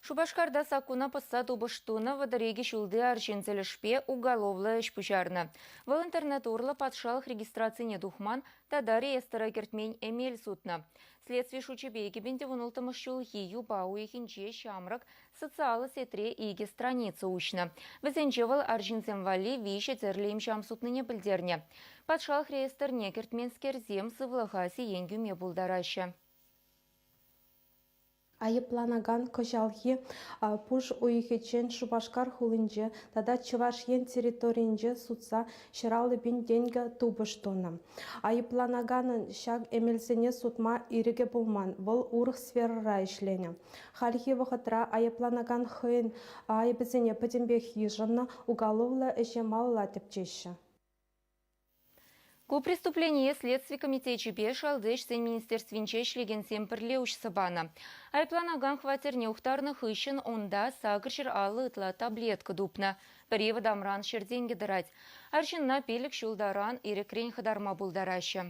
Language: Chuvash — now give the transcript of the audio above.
Шупашкарта саккуна пӑсса тупӑш тунӑ 32 ҫулти арҫын тӗлӗшпе уголовлӑ ӗҫ пуҫарнӑ. Вӑл интернет урлӑ патшалӑх регистрацине тухман тата реестра кӗртмен эмел сутнӑ. Следстви шучӗпе 2016 ҫулхи юпа уйӑхӗнче ҫамрӑк социаллӑ сетьре икӗ страница уҫнӑ. Вӗсенче вӑл арҫынсем валли виҫӗ тӗрлӗ им-ҫам сутнине пӗлтернӗ. Патшалӑх реестрне кӗртменскерсем сывлӑха сиен кӳме пултараҫҫӗ. Айӑпланакан кӑҫалхи пуш уйӑхӗччен Шупашкар хулинче тата Чӑваш Ен территорийӗнче сутса 150 пин тенкӗ тупӑш тунӑ. Айӑпланаканӑн ҫак эмелсене сутма ирӗкӗ пулман, вӑл урӑх сферӑра ӗҫленӗ. Хальхи вӑхӑтра айӑпланакан хӑйӗн айӑпӗсене пӗтӗмпех йышӑннӑ, уголовлӑ ӗҫе малалла тӗпчеҫҫӗ. Ку преступление Следстви комитечӗпе Шалти ӗҫсен министерствинче ӗҫлекенсем пӗрле уҫса панӑ. Айӑпланакан хваттерне ухтарнӑ хыҫҫӑн унта 850 ытла таблетка тупнӑ. Пӗри вӑтамран ҫӗр тенкӗ тӑрать. Арҫынна пилӗк ҫул таран ирӗкрен хӑтарма пултараҫҫӗ.